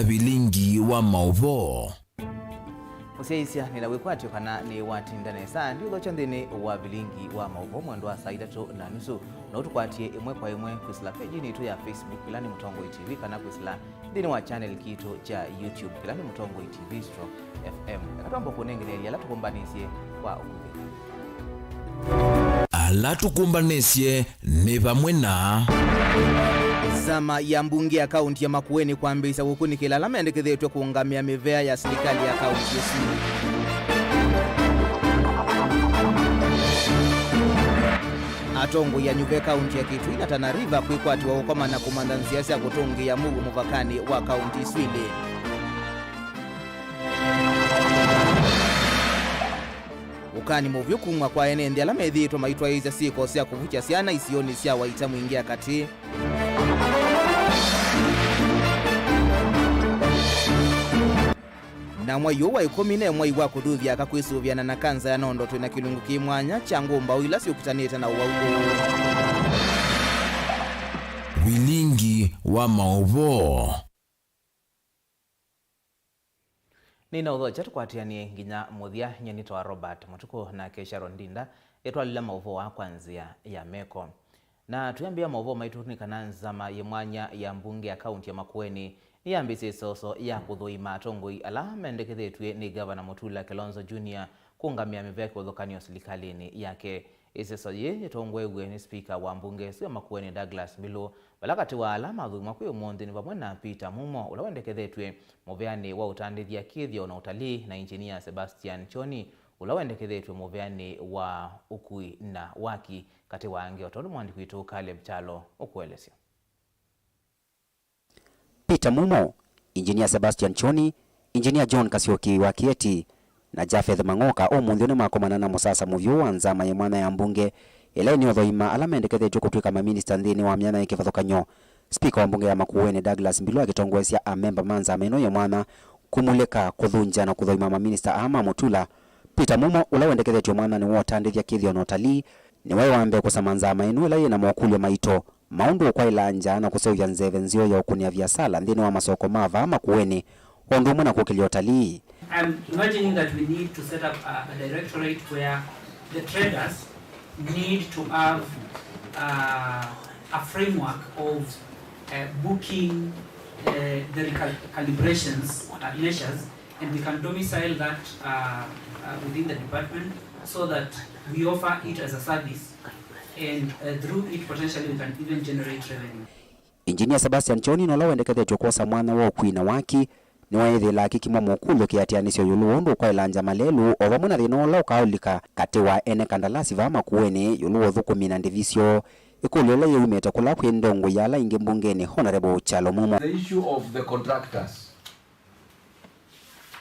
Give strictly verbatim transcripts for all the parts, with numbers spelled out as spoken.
Vilingi wa maũvoo. Mũsyaĩĩsya, nĩ na wĩkwatyo kana nĩwatinda nesa ndiũthokya nthĩnĩ wa vilingi wa maũvoo mwendo wa saa itatũ na nusu, na ũtũkwatye ĩmwe kwa ĩmwe kwĩsĩla page yitũ ya Facebook, ĩla nĩ Mũtongoi T V, kana kwĩsĩla nthĩnĩ wa channel kitũ kya YouTube, kĩla nĩ Mũtongoi T V stroke F M. Eka twambe kũnengenelya ala tũkũmbanĩsye kwa ũkuvĩ. Ala tũkũmbanĩsye nĩ vamwe na. Nzama ya mbunge ya kaunti ya Makueni kwambĩĩsya kũkunĩkĩla ala mendekethetw'e kũũngamĩa mĩvea ya silikalĩ ya kaunti ĩsu. Atongoi anyuve kaunti ya Kitui na Tana River kwĩkwatĩwa ũkoma na kũmantha nzĩa sya kũtũngĩĩa mũuo mũvakanĩ wa kaunti isu ilĩ. Ũkani mũvyũ kuma kwa ene nthĩ ala methĩĩtwe maitwaĩĩsya syĩko sya kũvukya syana isionĩ sya Waita Mwingĩ ya katĩ. Na mwai ũũ wa ĩkũmi ne mwai wa kũthuthya aka kwĩsũvĩana na kanza ya nondo twĩ na kĩlungu kĩ mwanya kya ngũmbaũ ila syũkitanĩte na ũwau ũũ. Vilingi wa maũvoo. Nĩnaũthokya tũkwatĩanĩe nginya mũthya. Nyie nĩtawa Robert Mũtukũ, nake Sharon Ndinda etwalĩla maũvoo aa kwa nzĩa ya meko. Na twĩambĩĩa maũvoo maitũ nĩ kana nzama yĩ mwanya ya mbunge ya kaunti ya Makueni nĩyambĩĩsye ĩsoso ya kũthũima atongoi ala mendekethetw'e nĩ Ngavana Mutula Kilonzo Junior kũũngamĩa mĩvea kĩvathũkany'o silikalĩnĩ yake. Ĩseso yĩĩ yĩtongoew'e nĩ spika wa mbunge ĩsu ya Makueni, Douglas Mbilu, vala katĩ wa ala mathũimwa kwĩ ũmũnthĩ nĩ vamwe na Peter Mumo, ũla wendekethetw'e mũveanĩ wa ũtandĩthya, kĩthĩo na ũtalii, na Engineer Sebastian Choni, ũla wendekethetw'e mũveanĩ wa ũkui na waki, katĩ wa angĩ, o tondũ mũandĩki witũ Caleb Kyalo ũkũelesya. Peter Mumo, Engineer Sebastian Choni, Engineer John Kasioki wa Kieti, na Japheth Mang'oka ũmũnthĩ nĩmakomana na mũsasa mũvyũ wa nzama yĩ mwanya ya mbunge, ĩla ĩnĩ ũthoima ala mendekethetw'e kũtw'ĩka maminista nthĩnĩ wa myanya yĩ kĩvathũkany'o. Spika wa mbunge ya Makueni Douglas Mbilu akĩtongoesya amemba ma nzama ĩno yĩ mwanya kumulĩka, kũthũngya na kũthoima maminista aa ma Mutula. Peter Mumo, ũla wendekethetw'e mwanyanĩ wa ũtandĩthya, kĩthĩo na ũtalii, nĩwe wa mbee kũsama nzama ĩno ĩla yĩ na mokũlyo maito, maũndũ ũkwaĩla nza na kũseũvya nzeve nzeo ya ũkũnĩa viasala nthĩnĩ wa masoko ma vaa Makueni, o ũndũ ũmwe na kũkĩlya ũtalii. I'm imagining that we need to set up a, a directorate where the traders need to have, uh, a framework of, uh, booking, uh, the recal-, calibrations, uh, measures, and we can domicile that, uh, uh, within the department so that we offer it as a service, and, uh, through it potentially we can even generate revenue. Engineer Sebastian Choni, na ũla wendekethetw'e kwosa mwanya wa ũkui na waki, nĩweethĩĩla akĩkimwa mokũlyo kĩatĩanĩsyo ĩũlũ wa ũndũ ũkwaĩlangya malelũ, o vamwe na thĩna ũla ũkaaũlika katĩ wa ene kandalasi vaa Makueni ĩũlũ wa ũthũkũmi na ndĩvi syoo. Ĩkũlyo ĩla yĩumĩte kũla kwĩ ndongoi ya ala aingĩ mbungenĩ, Honorable Kyalo Mumo. The issue of the contractors.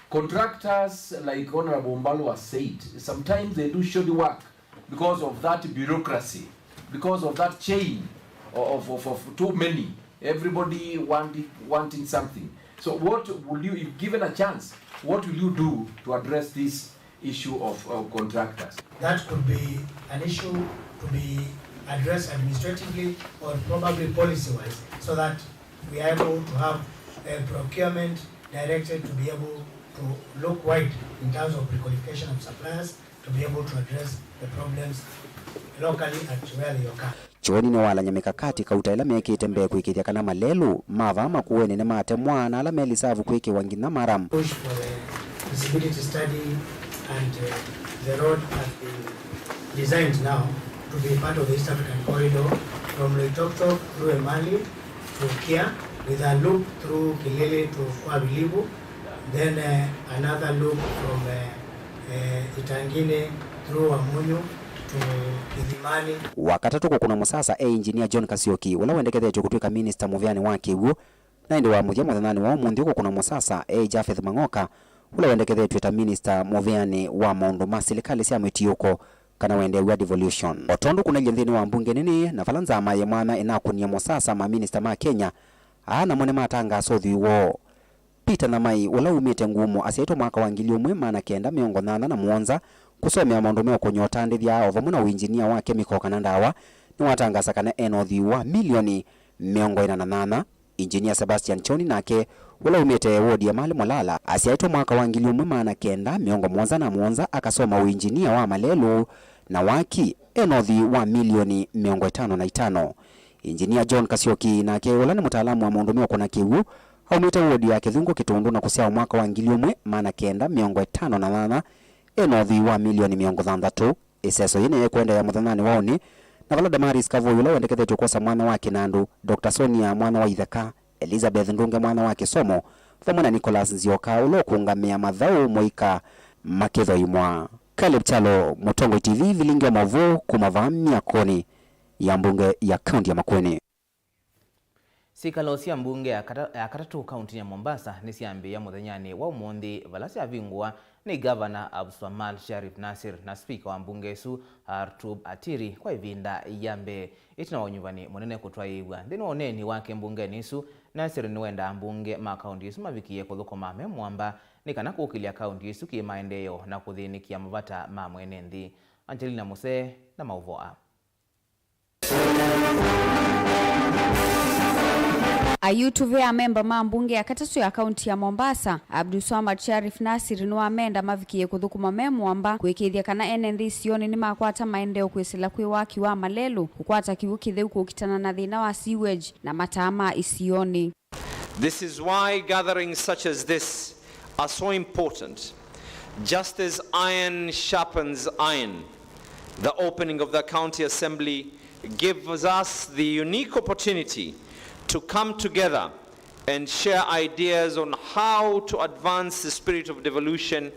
Contractors, like Honorable Mbalwa said, sometimes they do shoddy work because of that bureaucracy, because of that chain of, of, of too many, everybody wanting, wanting something. So what will you, if given a chance, what will you do to address this issue of, of contractors? That could be an issue to be addressed administratively or probably policy-wise, so that we are able to have a procurement directorate to be able to look wide in terms of prequalification of suppliers, to be able to address the problems locally at where they occur. Kyoni nĩwalany'a mĩkakati kauta ĩla mekĩte mbee kũĩkĩĩthya kana malelũ ma vaa Makueni nĩmatemwa, na ala melisavu kwĩkĩwa nginya mara. Push for the feasibility study and, uh, the road has been designed now to be part of the East African corridor from Loitoktok through Emali to Kia with a loop through Kilili to Kwavilivu, then, uh, another loop from, uh, uh, Itangini through Wamunyu to Ithimani. Wakatatũ kũkũna mũsasa e Engineer John Kasioki, ũla wendekethetw'e kũtw'ĩka minista mũveanĩ wa kĩw'ũ, na ĩndĩ wa mũthya mũthenyanĩ wa ũmũnthĩ kũkũna mũsasa e Japheth Mang'oka, ũla wendekethetw'e ta minista mũveanĩ wa maũndũ ma silikalĩ sya mĩtiũko, kana wendeew'a devolution. O tondũ kũnelye nthĩnĩ wa mbunge nene, na vala nzama yĩ mwanya ĩnakũnie mũsasa maminista ma Kenya, aa namo nĩmatangaasa ũthwii woo. Peter Namai, ũla umĩte Ngumo, asyaĩtwe mwaka wa ngili ũmwe maana kenda mĩongo nyanya na mũonza, kũsomea maũndũ meũkũny'a ũtandĩthya o vamwe na ũinjinia wa kemiko kana ndawa, nĩwatangaasa kana e na ũthwii wa milioni mĩongo ĩna na nyanya. Engineer Sebastian Kyoni nake, ũla umĩte wodi ya Mali Molala, asyaĩtwe mwaka wa ngili ĩmwe maana kenda mĩongo mũonza na mũonza, akasoma ũinjinia wa malelũ na waki, ena ũthwii wa milioni mĩongo ĩtano na itano. Injinia John Kasyoki nake, ũla nĩ mũtaalamu wa maũndũ meũkũna kĩw'ũ, aumĩte wodi ya Kĩthungũ Kĩtũndũ na kũsyawa mwaka wa ngili ĩmwe maana kenda mĩongo ĩtano na nyanya, ena ũthwii wa milioni mĩongo thanthatũ. Ĩseso yĩĩ nĩyĩkũendeea mũthenyanĩ wa ũnĩ, na vala Damaris Kavoi, ũla wendekethetw'e kwosa mwana wa Kĩnandũ, Doctor Sonia mwana wa Itheka, Elizabeth Ndunge mwana wa Kĩsomo, vamwe na Nicholas Nzioka, ũla ũkũngamĩa mathaũ mũika makĩthoimwa. Caleb Kyalo, Mũtongoi T V, vilingi wa maũvoo kuma vaa myakoni ya mbunge ya kaunti ya Makueni. Syĩkalo sya mbunge ya kata-, ya katatũ kauntinĩ ya Mombasa nĩsyambĩĩa mũthenyanĩ wa ũmũnthĩ, vala syavingũa nĩ Ngavana Abdulswamad Sharif Nassir na spika wa mbunge ĩsu, Artub Atiri, kwa ĩvinda ya mbee ĩtina wa ũnyuvani mũnene kũtwaĩĩw'a. Nthĩnĩ wa ũneeni wake mbungenĩ ĩsu, Nassir nĩwendaa ambunge ma kaunti ĩsu mavikĩe kũthũkũma me mũamba nĩ kana kũkĩlya kaunti ĩsu kĩ maendeeo na kũthĩnĩkĩa mavata ma mwene nthĩ. Angelina Musee na maũvoo aa. Ayutuvĩa amemba ma mbunge ya katatũ ya kaunti ya Mombasa, Abdulswamad Sharif Nassir nĩwamenda mavikĩe kũthũkũma me mũamba kũĩkĩĩthya kana ene nthĩ isionĩ nĩmakwata maendeeo kwĩsĩla kwĩ waki wa malelũ, kũkwata kĩw'ũ kĩtheu, kũkitana na thĩna wa sewage na mataa ma isionĩ. This is why gatherings such as this are so important. Just as iron sharpens iron, the opening of the County Assembly gives us the unique opportunity to come together and share ideas on how to advance the spirit of devolution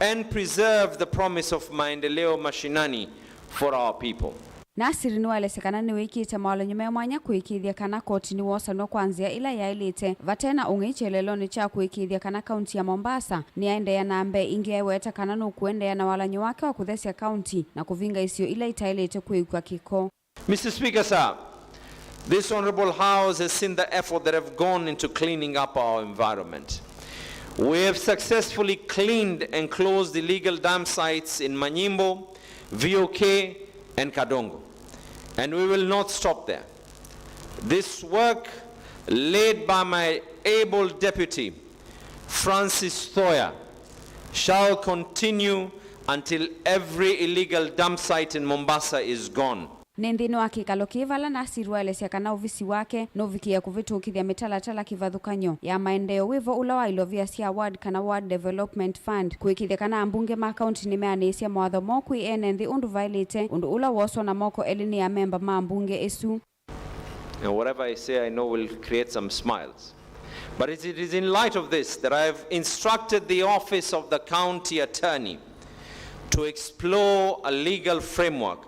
and preserve the promise of maendeleo mashinani for our people. Nassir nĩwaelesya kana nĩwĩkĩte mawalany'o me mwanya kũĩkĩĩthya kana koti nĩwosanw'a kwa nzĩa ĩla yaĩlĩte, vate na ũng'ei kyelelonĩ kya kũĩkĩĩthya kana kaunti ya Mombasa nĩyaendeea na mbee. Ĩngĩ aiweta kana nũkũendeea na walany'o wake wa kũthesya kaunti na kũvinga isio ila itaĩlĩte kwĩw'ĩkw'a kĩko. Mister Speaker, sir, this honorable House has seen the effort that have gone into cleaning up our environment. We have successfully cleaned and closed illegal dump sites in Manyimbo, V O K, and Kadongo. And we will not stop there. This work, led by my able deputy, Francis Thoya, shall continue until every illegal dump site in Mombasa is gone. Nĩ nthĩnĩ wa kĩkalo kĩĩ vala Nassir waelesya kana ovisi wake nũvikĩe kũvĩtũkĩthya mĩtalatala kĩvathũkany'o ya maendeeo wĩvo ũla wa ilovia sya ward kana Ward Development Fund, kũĩkĩĩthya kana ambunge ma kaunti nĩmeanĩĩsya mawatho moo kwĩ ene nthĩ ũndũ vaĩlĩte, ũndũ ũla wooswa na moko elĩ nĩ amemba ma mbunge ĩsu. And whatever I say, I know will create some smiles. But it, it is in light of this that I have instructed the office of the county attorney to explore a legal framework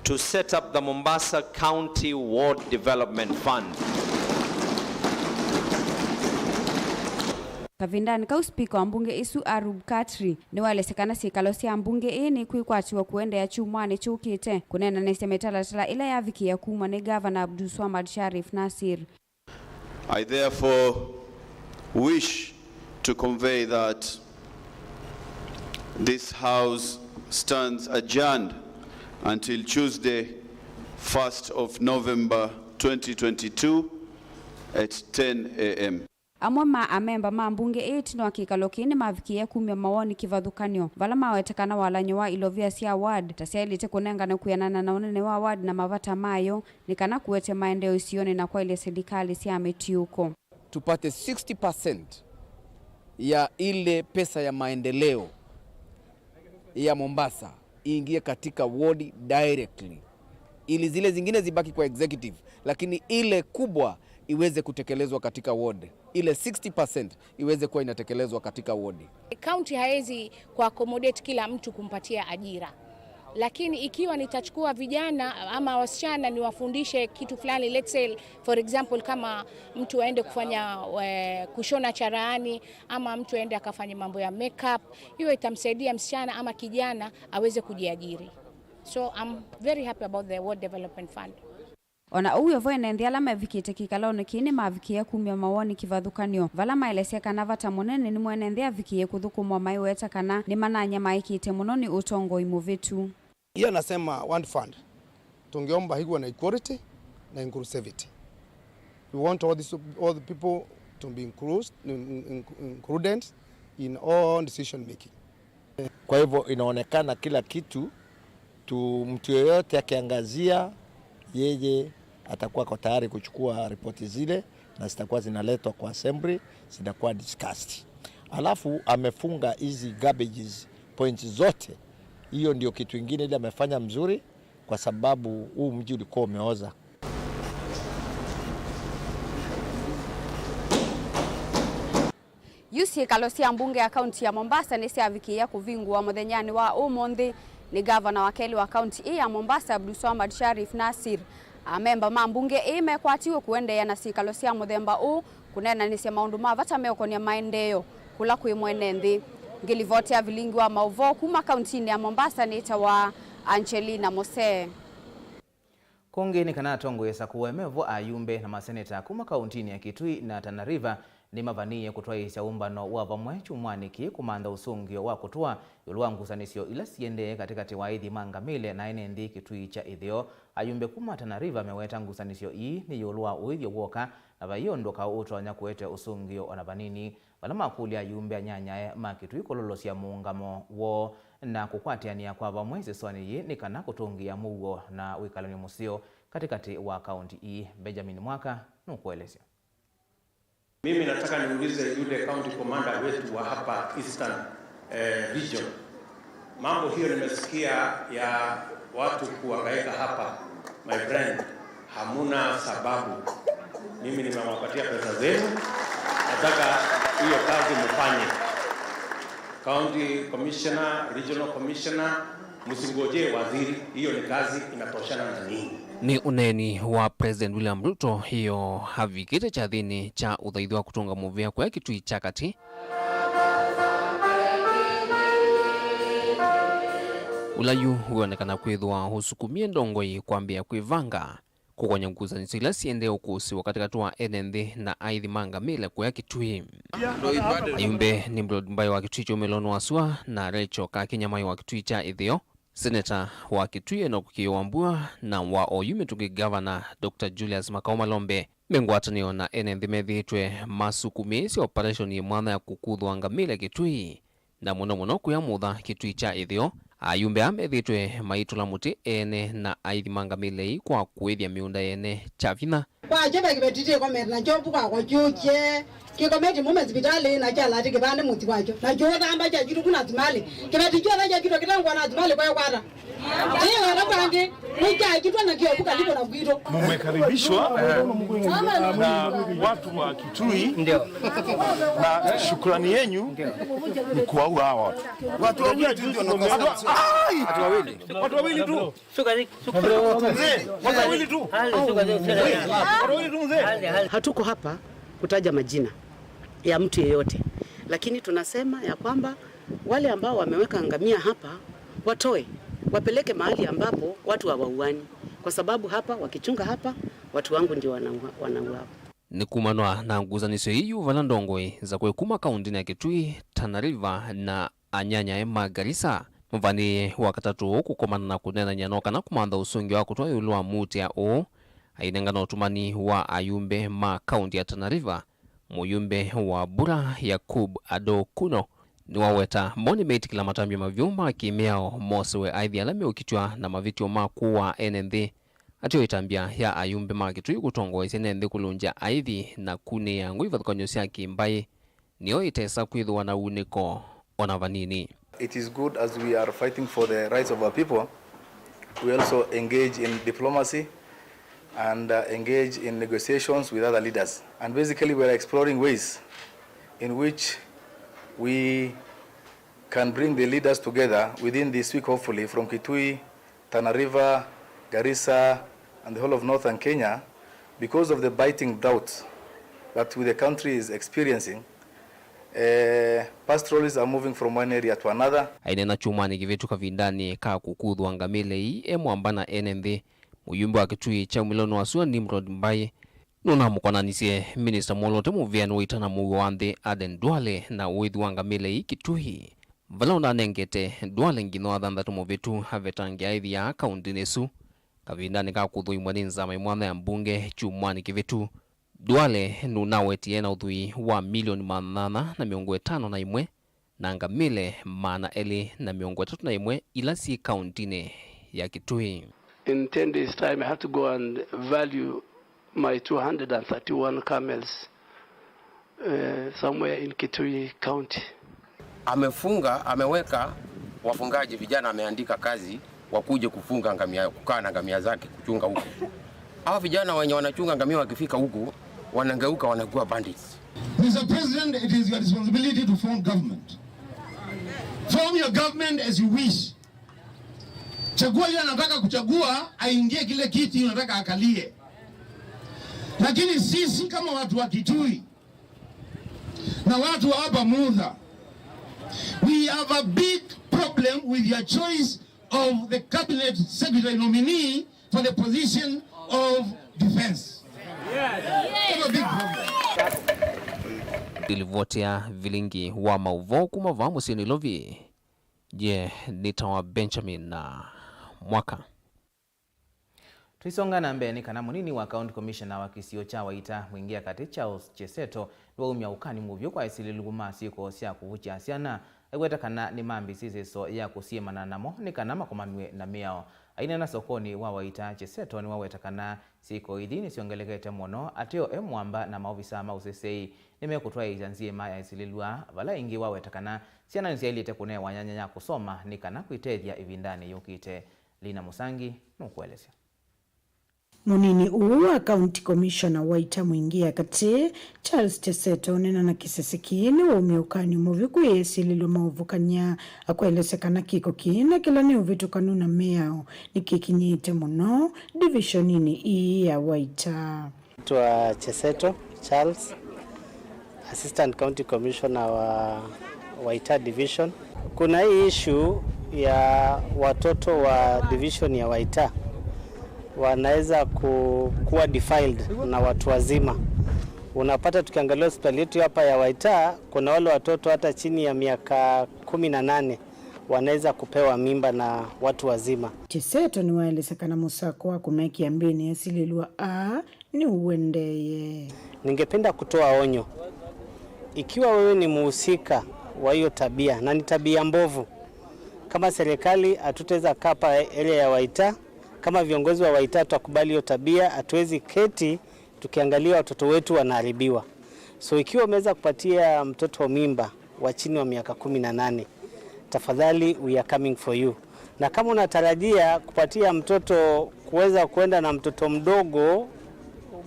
to set up the Mombasa County Ward Development Fund. Kavindanĩ kau, spika wa mbunge ĩsu, Arub Khatri, nĩwaelesya kana syĩkalo sya mbunge ĩĩ nĩkwĩkwatĩwa kũendeea kyumwanĩ kyũkĩte kũneenanĩsya mĩtalatala ĩla yavikĩĩa kumw'a nĩ Ngavana Abdulswamad Sharif Nassir. I therefore wish to convey that this House stands adjourned until Tuesday, first of November twenty twenty-two, at ten a m. Amwe ma amemba ma mbunge ĩĩ ĩtina wa kĩkalo kĩĩ nĩmavikĩie kumya mawoni kĩvathũkany'o, vala maweta kana walany'o wa ilovia sya ward ta syaĩlĩte kũnenganwe kwĩanana na ũnene wa ward na mavata mayo, nĩ kana kũete maendeeo isionĩ na kwaĩlya silikalĩ sya mĩtiũko. Tupate sixty percent ya ile pesa ya maendeleo ya Mombasa iingie katika ward directly, ili zile zingine zibaki kwa executive, lakini ile kubwa iweze kutekelezwa katika ward, ile sixty percent iweze kuwa inatekelezwa katika ward. County haezi ku accommodate kila mtu kumpatia ajira, lakini ikiwa nitachukua vijana ama wasichana niwafundishe kitu fulani, let's say, for example, kama mtu aende kufanya, eh, kushona charahani, ama mtu aende akafanye mambo ya makeup, hiyo itamsaidia msichana ama kijana aweze kujiajiri. So I'm very happy about the Ward Development Fund. O na ũu wĩ vo, ene nthĩ ala mevikĩte kĩkalonĩ kĩĩ nĩmavikĩie kumya mawoni kĩvathũkany'o, vala maelesya kana vata mũnene nĩ mwene nthĩ avikĩie kũthũkũmwa, maiweta kana nĩmananyamaĩkĩte mũno nĩ ũtongoi mũvĩtu. Hiyo anasema Ward Fund, tungeomba ikuwe na equality na inclusivity. We want all these, all the people To be inclus-, in-, in-, included in all decision making. Kwa hivyo inaonekana kila kitu tu, mtu yeyote akiangazia, yeye atakuwa ako tayari kuchukua ripoti zile na zitakuwa zinaletwa kwa assembly, zitakuwa discussed. Alafu amefunga hizi garbages points zote. Hiyo ndio kitu ingine ile amefanya mzuri, kwa sababu huu mji ulikuwa umeoza. Yu syĩkalo sya mbunge ya kaunti ya Mombasa nĩsyavikĩĩa kũvingũwa mũthenyanĩ wa ũmũnthĩ nĩ ngavana wa kelĩ wa kaunti ĩĩ ya Mombasa, Abdulswamad Sharif Nasir. Amemba ma mbunge ĩĩ mekwatiwe kũendeea na syĩkalo sya mũthemba ũũ kũneenanĩsya maũndũ ma vata meũkonĩa maendeeo kũla kwĩ mwene nthĩ. Ngĩlivotea vilingi wa maũvoo kuma kauntinĩ ya Mombasa nĩtawa Angelina Mose. Kũngĩ nĩ kana atongoi sakũe mevo ayumbe na maseneta kuma kauntinĩ ya Kitui na Tana River nĩmavaniie kũtwaĩĩsya ũmbano wa vamwe kyumwanĩ kĩĩ kũmantha ũsũngĩo wa kũtũa ĩũlũ wa ngusanĩsyo ila siendee katĩkatĩ wa aithi ma ngamĩle na ene nthĩ Kitui kya ĩtheo. Ayumbe kuma Tana River meweta ngusanĩsyo ii nĩ ĩũlũ wa ũĩthyo w'oka na vai ũndũ kaũ ũtonya kũete ũsũngĩo ona vanini. Vala makũlya ayumbe anyanyae ma Kitui kũlolosya mũũngamo woo na kũkwatĩanĩa kwa vamwe ĩsesonĩ yĩĩ nĩ kana kũtũngĩĩa mũuo na wĩkalany'o mũseo katĩkatĩ wa kaunti ii. Benjamin Mwaka nũkũelesya. Mimi nataka niulize yule county commander wetu wa hapa Eastern, eh, region. Mambo hiyo nimesikia ya watu kuhangaika hapa, my friend, hamuna sababu. Mimi nimewapatia pesa zenu, nataka hiyo kazi mfanye. County commissioner, regional commissioner, msingojee waziri, hiyo ni kazi inatoshana na ninyi. Nĩ ũneeni wa President William Ruto ĩyo avikĩte kyathĩnĩ kya ũthaithi wa kũtũnga mũvĩa kũya Kitui kya katĩ, ũla yu wĩonekana kwĩthĩwa ũsukumie ndongoi kwambĩĩa kwĩvanga kũkonya ngusanĩsyo ila siendee ũkũsĩwa katĩkatĩ wa ene nthĩ na aithi ma ngamĩle kũya Kitui. Ayumbe Nimrod Mbai wa Kitui kya Ũmĩlonĩ wa Sua na Rachel Kakinya Mai wa Kitui kya Ĩtheo, seneta wa Kitui Enock Kĩĩ Wambua na wa oyu mĩtũkĩ gavana Doctor Julius Makau Malombe me ngwatanĩo na ene nthĩ methĩĩtwe masukumĩĩsye operation yĩ mwanya ya kũkuthũa ngamĩle Kitui, na mũno mũno kũya mũtha Kitui kya Ĩtheo. Ayumbe aa methĩĩtwe maitũla mũtĩ ene na aithi ma ngamĩle ii kwa kũĩthya mĩũnda yene kya vinya. Kwakyo ve kĩveti kĩkomete na kyovu kwakwa kyũkye. Kĩkomete mũme sivitalĩ na kyalati kĩvande mũthi wakyo. Na kyũthamba kya kitu kuna thimali. Kĩveti kyothe kya kitu kĩtangwa na thimali kwa kwata. Ĩĩ wala kangĩ nĩ kya kitu na kyovu kalipo na kwitũ. Mumekaribishwa na watu wa Kitui. Ndio. Na shukrani yenyu ni kuwaua hawa watu. Watu wawili tu ndio nakosa. Ai! Watu wawili. Watu wawili tu. Shuka, shuka. Mzee, watu wawili tu. Hali, shuka, shuka. Watu wawili tu, mzee. Hali, hali. Hatuko hapa kutaja majina ya mtu yeyote, lakini tunasema ya kwamba wale ambao wameweka ngamia hapa watoe, wapeleke mahali ambapo watu hawauani, kwa sababu hapa wakichunga hapa, watu wangu ndio wanaua-, wanauawa. Nĩ kumanwa na ngusanĩsyo ii yu vala ndongoi nzakwe kuma kauntinĩ ya Kitui, Tana River na anyanyae ma Garissa mavanĩĩe Wakatatũ ũũ kũkomana na kũneenany'a no kana kũmantha ũsũngĩo wa kũtwa ĩũlũ wa mũutĩa ũũ. Ainengana ũtũmani wa ayumbe ma kaunti ya Tana River, mũyumbe wa Bura Yakub Ado Kuno nĩwaweta mo nĩmeĩtĩkĩla matambya mavyũ ma kĩmĩao mosewe aithi ala meũkitw'a na mavĩtyo ma kũaa ene nthĩ. Ateo ĩtambya ya ayumbe ma Kitui kũtongoesya ene nthĩ kũlũngya aithi na kunĩĩa ngũ ivathũkany'o sya kĩmbaĩ nĩyo ĩtesa kwĩthĩwa na unĩko ona vanini. It is good as we are fighting for the rights of our people, we also engage in diplomacy and, uh, engage in negotiations with other leaders. And basically we are exploring ways in which we can bring the leaders together within this week, hopefully, from Kitui, Tana River, Garissa, and the whole of northern Kenya, because of the biting drought that the country is experiencing, eh, pastoralists are moving from one area to another. Aineena kyumwanĩ kĩvĩtu kavindanĩ ka kũkuthwa ngamĩle ii e mwamba na ene nthĩ, mũyumbe wa Kitui kya Ũmĩlonĩ wa Sua Nimrod Mbai nũnamũkonanisye minista mwoloote mũvĩanĩ wa ita na mũuo wa nthĩ Aden Duale na ũĩthi wa ngamĩle ii Kitui, vala ũnanengete Duale nginya wa thanthatũ mũvĩtu avetangĩa aithi aa kauntinĩ ĩsu kavindanĩ ka kũthũimwa nĩ nzama ĩ mwanya ya mbunge kyumwanĩ kĩvĩtu. Duale nũnawetie na ũthwii wa milioni maana ana na mĩongo ĩtano na ĩmwe na ngamĩle maana elĩ na mĩongo ĩtatũ na ĩmwe ila syĩ kaũntinĩ ya Kitui. In ten days' time, I had to go and value my two hundred and thirty-one camels, uh, somewhere in Kitui County. Amefunga, ameweka wafungaji vijana, ameandika kazi wakuje kufunga ngamia, kukaa na ngamia zake kuchunga huku. Hawa vijana wenye wanachunga ngamia wakifika huku, wanageuka, wanakuwa bandits. Mister President, it is your responsibility to form government. Form your government as you wish. Chagua yule anataka kuchagua, aingie kile kiti unataka akalie. Lakini sisi kama watu wa Kitui na watu wa hapa Mutha, we have a big problem with your choice of the cabinet secretary nominee for the position of defense. We have a big problem. Ndilivoti ya vilingi wa mauvoo kuma vaa mũsyĩ Nairobi. Ye nĩtawa Benjamin na Mwaka. Tũisonga na mbee nĩ kana mũnini wa County Commissioner wa kĩsio kya Waita Mwingĩa Katĩ Charles Cheseto nĩwaumya ũkany'o mũvyũ kwa esilĩlu ma syĩko sya kũvukya syana, aiweta kana nĩmambĩĩsye ĩseso ya kũsiĩmana namo nĩ kana makomanw'e na mĩao. Aineena sokonĩ wa Waita, Cheseto nĩwaweta kana syĩko ithi nĩsyongelekete mũno, ateo e mwamba na maovisaa ma ũseseĩ nĩmekũtwaĩĩsya nzĩma ya esilĩlu aa, vala ĩngĩ waweta kana syana nĩsyaĩlĩte kũnewa nyanya ya kũsoma nĩ kana kwĩtethya ĩvindanĩ yũkĩte. Lina Mũsangi nũkũelesya. Mũnini ũũ wa County Commissioner Waita Mwingĩa Katĩ, Charles Cheseto, ũneena na kĩsese kĩĩ nĩwaumya ũkany'o mũvyũ kwĩ esilĩlu ma ũvukany'a, akwelesya kana kĩko kĩĩ na kĩla nĩ ũvĩtũkanu na mĩao nĩkĩkinyĩĩte mũno divisioninĩ ĩĩ ya Waita. Naitwa Cheseto Charles, Assistant County Commissioner wa Waita Division. Kuna hii issue ya watoto wa division ya Waita wanaweza ku-, kuwa defiled na watu wazima. Unapata tukiangalia hospitali yetu hapa ya Waita, kuna wale watoto hata chini ya miaka kumi na nane wanaweza kupewa mimba na watu wazima. Cheseto nĩwaelesya kana mũsako wa kũmekĩa mbĩnĩ esilĩlwa aa nĩũendeeye. Ningependa kutoa onyo. Ikiwa wewe ni mhusika wa hiyo tabia, na ni tabia mbovu, kama serikali hatutaweza kaa hapa area ya Waita, kama viongozi wa Waita tutakubali hiyo tabia, hatuwezi keti tukiangalia watoto wetu wanaharibiwa. So ikiwa umeweza kupatia mtoto mimba wa chini wa miaka kumi na nane, tafadhali, we are coming for you. Na kama unatarajia kupatia mtoto, kuweza kuenda na mtoto mdogo,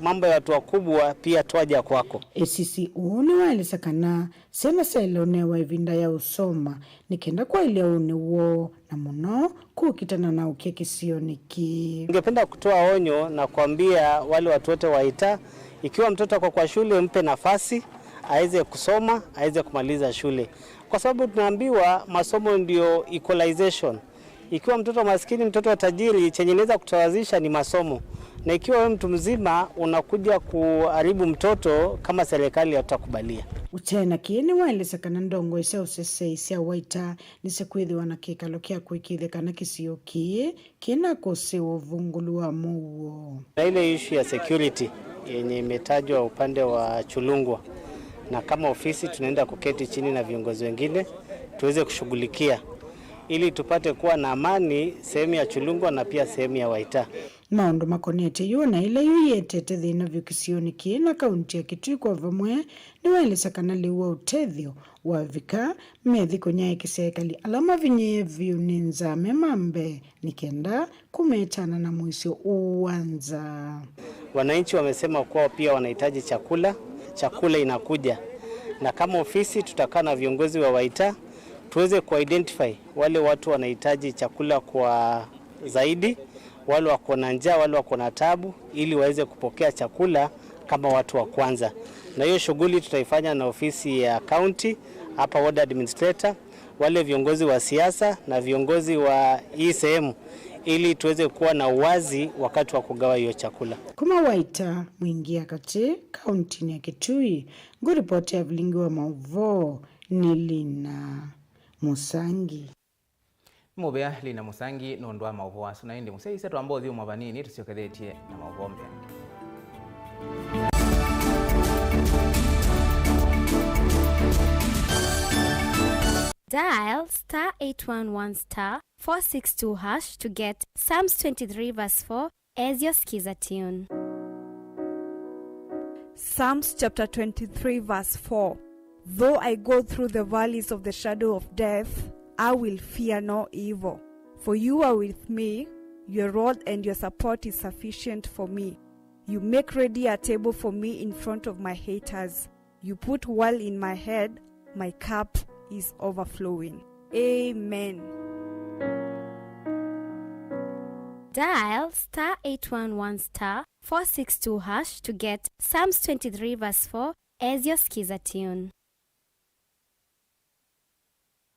mambo ya watu wakubwa, pia twaja kwako. A C C ũũ nĩwaelesya kana syana syaĩle ũnewa ĩvinda ya ũsoma nĩ kenda kwaĩlya ũnĩ woo, na mũno kũkitana na ũkĩa kĩsionĩ kĩĩ. Ningependa kutoa onyo na kuambia wale watu wote wa Waita, ikiwa mtoto ako kwa shule, mpe nafasi aweze kusoma, aweze kumaliza shule, kwa sababu tunaambiwa masomo ndio equalization. Ikiwa mtoto maskini, mtoto wa tajiri, chenye inaweza kusawazisha ni masomo, na ikiwa wewe mtu mzima unakuja kuharibu mtoto, kama serikali hatutakubalia. Ũteena kĩĩ nĩwaelesya kana ndongoi sya ũseseĩ sya Waita nĩsikwĩthĩwa na kĩkalo kya kũĩkĩĩthya kana kĩsio kĩĩ kĩna kũsĩwa ũvungũlu wa mũuo. Na ile issue ya security yenye imetajwa upande wa Chulungwa, na kama ofisi tunaenda kuketi chini na viongozi wengine tuweze kushughulikia ili tupate kuwa na amani sehemu ya Chulungwa na pia sehemu ya Waita. Maũndũ makonetye yu na ĩla yu yĩetete thĩna vyũ kĩsionĩ kĩĩ na kaunti ya Kitui kwa vamwe nĩwaelesya kana lĩu wa ũtethyo wavika, methi kũnyaĩĩkĩsya ekali ala mavinyĩĩe vyũ nĩ nzaa me ma mbee nĩ kenda kũmetana na mũisyo ũũ wa nzaa. Wananchi wamesema kuwa pia wanahitaji chakula, chakula inakuja. Na kama ofisi tutakaa na viongozi wa Waita, tuweze kuidentify wale watu wanahitaji chakula kwa zaidi, wale wako na njaa, wale wako na tabu, ili waweze kupokea chakula kama watu wa kwanza. Na hiyo shughuli tutaifanya na ofisi ya county, hapa ward administrator, wale viongozi wa siasa na viongozi wa hii sehemu, ili tuweze kuwa na uwazi wakati wa kugawa hiyo chakula. Kuma Waita, Mwingĩa Katĩ, kauntinĩ ya Kitui, ngũripoti ya vilingi wa maũvoo nĩ Lina Mũsangi. Nĩ mũvea Lina Mũsangi nũndũ wa maũvoo asu, na ĩndĩ mũsyaĩĩsya twamba ũthyũmũa vanini tũsyokethetye na maũvoo mbee. Dial star eight one one star four six two hash to get Psalms twenty-three verse four as your Skiza tune. Psalms chapter twenty-three verse four. Though I go through the valleys of the shadow of death, I will fear no evil. For you are with me, your rod and your support is sufficient for me. You make ready a table for me in front of my haters. You put oil in my head, my cup is overflowing. Amen. Dial star eight one one star four six two hash to get Psalms twenty-three verse four as your Skiza tune.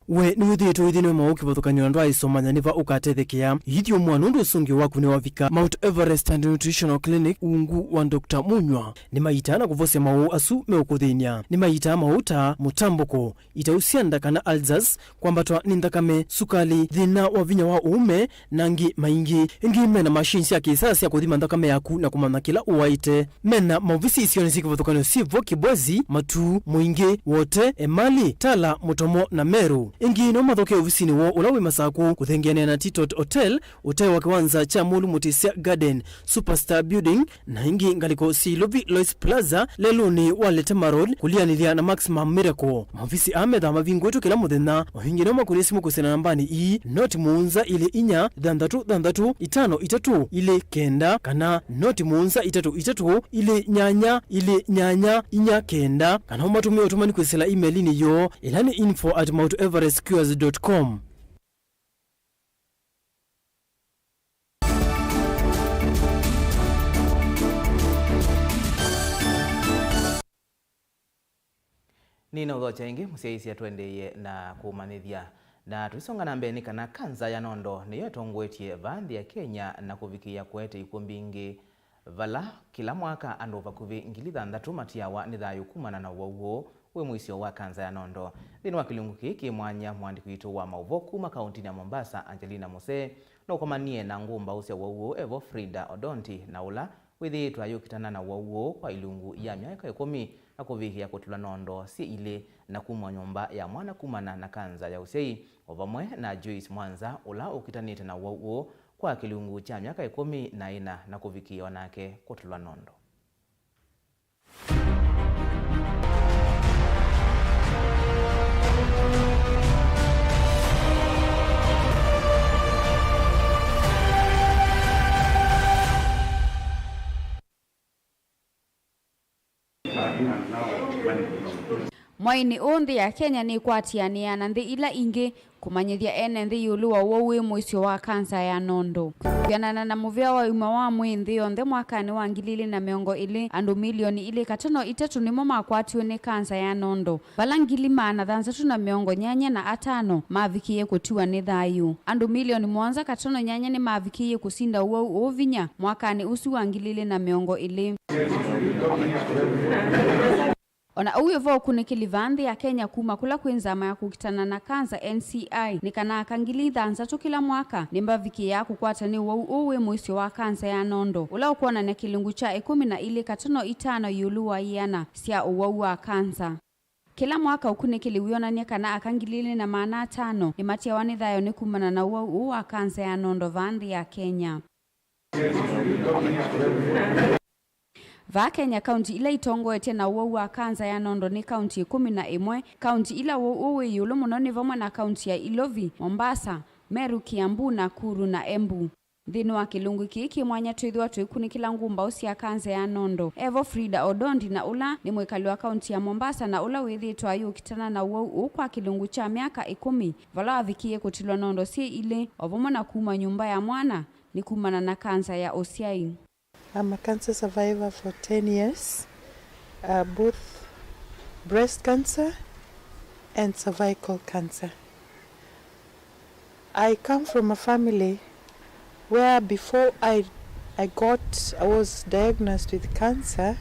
We nĩwĩthĩĩtwe ũithĩnĩwe maũũ kĩvathũkany'o na ndwaaĩsomanya nĩ va ũkatethekea? Ithyũmũa nũndũ ũsũngĩo waku nĩwavika. Mount Everest and Nutritional Clinic, ungu wa Doctor Munywa, nĩmaitaa na kũvosya maũũ asu meũkũthĩny'a. Nĩmaitaa maũũ ta mũtambũko, itau sya nda kana ulcers, kwambatwa nĩ nthakame, sukali, thĩna wa vinya wa ũũme, na angĩ maingĩ. Ĩngĩ mena machine sya kĩsaa sya kũthima nthakame yaku na kũmanya kĩla ũwaĩte. Mena maovisi isionĩ syĩ kĩvathũkany'o syĩ vo Kibwezi, Matuu, Mũingĩ, Wote, Emali, Tala, Mũtomo, na Meru. Ĩngĩ no mathokee ovisinĩ woo ũla wĩ Masakũ, kũthengeanĩa na Titot Hotel, ũtee wa kĩwanza kya Mũlu Mũtĩsya Garden, Superstar Building, na ĩngĩ ngalĩko syĩ Ilovi Lois Plaza, lelũnĩ wa Letema Road, kũlianĩlya na Maximum Miracle. Maovisi aa methaa mavingũĩtwe kĩla mũthenya. O ĩngĩ no makũnĩe simũ kwĩsĩla nambanĩ ii, noti mũonza ilĩ inya thanthatũ thanthatũ itano itatũ ilĩ kenda kana noti mũonza itatũ itatũ ilĩ nyanya ilĩ nyanya inya kenda, kana ũmatũmĩe ũtũmani kwĩsĩla email-inĩ yoo, ĩla nĩ info at mount everest cures dot com. Nĩnaũthokya ĩngĩ, mũsyaĩĩsya, tũendeeye na kũmanyĩthya. Na tũisonga na mbee, nĩ kana kanza ya nondo nĩyo ĩtongoetye vaa nthĩ ya Kenya na kũvikĩĩa kũete ikw'ũ mbingĩ, vala kĩla mwaka andũ vakuvĩ ngili thanthatũ matiawa nĩ thayũ kumana na ũwau ũũ wĩ mũisyo wa kanza ya nondo. Nthĩnĩ wa kĩlungu kĩĩ kĩ mwanya, mũandĩki witũ wa maũvoo kuma kaũntinĩ ya Mombasa, Angelina Mose, nũkomanie na ngũmbaũ sya ũwau ũũ e vo Frida Odondi, na ũla wĩthĩĩtwe ayũkitana na ũwau ũũ kwa ilungu ya myaka ĩkũmi na kũvikĩa kũtilwa nondo syĩ ilĩ na kumw'a nyũmba ya mwana kumana na kanza ya ũsyai, o vamwe na Joyce Mwanza, ũla ũkitanĩte na ũwau ũũ kwa kĩlungu kya myaka ĩkũmi na ĩna na kũvikĩa o nake kũtilwa nondo. Mwaĩnĩ ũũ, nthĩ ya Kenya nĩkwatĩanĩaa na nthĩ ila ingĩ kũmanyĩthya ene nthĩ ĩũlũ wa ũwau wĩ mũisyo wa kanza ya nondo. Kwĩanana na mũvĩa wa ũima wa mwĩĩ nthĩ yonthe mwakanĩ wa ngili ilĩ na mĩongo ĩlĩ, andũ milioni ilĩ katono itatũ nĩmo makwatiwe nĩ kanza ya nondo, vala ngili maana thanthatũ na mĩongo nyanya na atano mavikĩie kũtiwa nĩ thayũ. Andũ milioni mũonza katono nyanya nĩmavikĩie kũsinda ũwau ũũ vinya mwakanĩ ũsu wa ngili ilĩ na mĩongo ĩlĩ. O na ũu wĩ vo, ũkunĩkĩli vaa nthĩ ya Kenya kuma kũla kwĩ nzama ya kũkitana na kanza, N C I, nĩ kana aka ngili thanthatũ kĩla mwaka nĩmavikĩaa kũkwatwa nĩ ũwau ũũ wĩ mũisyo wa kanza ya nondo, ũla ũkwonany'a kĩlungu kya ĩkũmi na ilĩ katono itano ĩũlũ wa ĩana sya ũwau wa kanza. Kĩla mwaka ũkunĩkĩli wĩonany'a kana aka ngili ilĩ na maana atano nĩmatiawa nĩ thayũ nĩ kumana na ũwau ũũ wa kanza ya nondo vaa nthĩ ya Kenya. Vaa Kenya, kaunti ila itongoetye na ũwau wa kanza ya nondo nĩ kaunti ĩkũmi na ĩmwe. Kaunti ila ũwau ũũ wĩ ĩũlũ mũno nĩ vamwe na kaunti ya Ilovi, Mombasa, Meru, Kiambu, Nakuru na Embu. Nthĩnĩ wa kĩlungu kĩĩ kĩ mwanya twĩthĩwa tũikunĩkĩla ngũmbaũ sya kanza ya nondo, e vo Frida Odondi, na ũla nĩ mwĩkali wa kaunti ya Mombasa na ũla wĩthĩĩtwe ayũkitana na ũwau ũũ kwa kĩlungu kya myaka ĩkũmi, vala wavikĩie kũtilwa nondo syĩ ilĩ, o vamwe na kumw'a nyũmba ya mwana nĩ kumana na kanza ya ũsyai. I'm a cancer survivor for ten years, uh, both breast cancer and cervical cancer. I come from a family where before I, I got, I was diagnosed with cancer,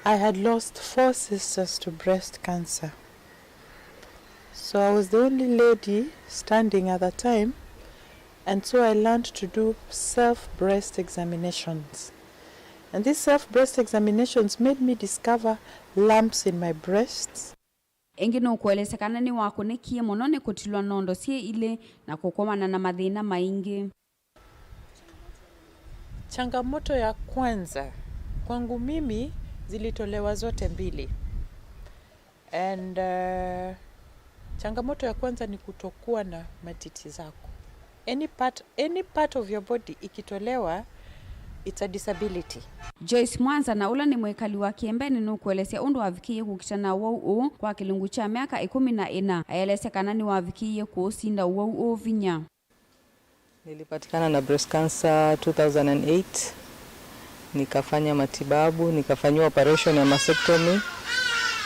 I had lost four sisters to breast cancer. So I was the only lady standing at the time, and so I learned to do self breast examinations. And these self breast examinations made me discover lumps in my breasts. Ĩngĩ nũkũelesya kana nĩwakũnĩkie mũno nĩ kũtilwa nondo syĩ ilĩ na kũkomana na mathĩna maingĩ. Changamoto ya kwanza kwangu mimi zilitolewa zote mbili. And uh, changamoto ya kwanza ni kutokuwa na matiti zako. Any part, any part of your body ikitolewa, it's a disability. Joyce Mwanza, na ũla nĩ mwĩkali wa Kĩembeni, nũkũelesya ũndũ wavikĩie kũkita na ũwau ũũ kwa kĩlungu kya myaka ĩkũmi na ĩna. Aelesya kana nĩwavikĩie kũũsinda ũwau ũũ vinya. Nilipatikana na breast cancer two thousand and eight. Nikafanya matibabu, nikafanyiwa operation ya mastectomy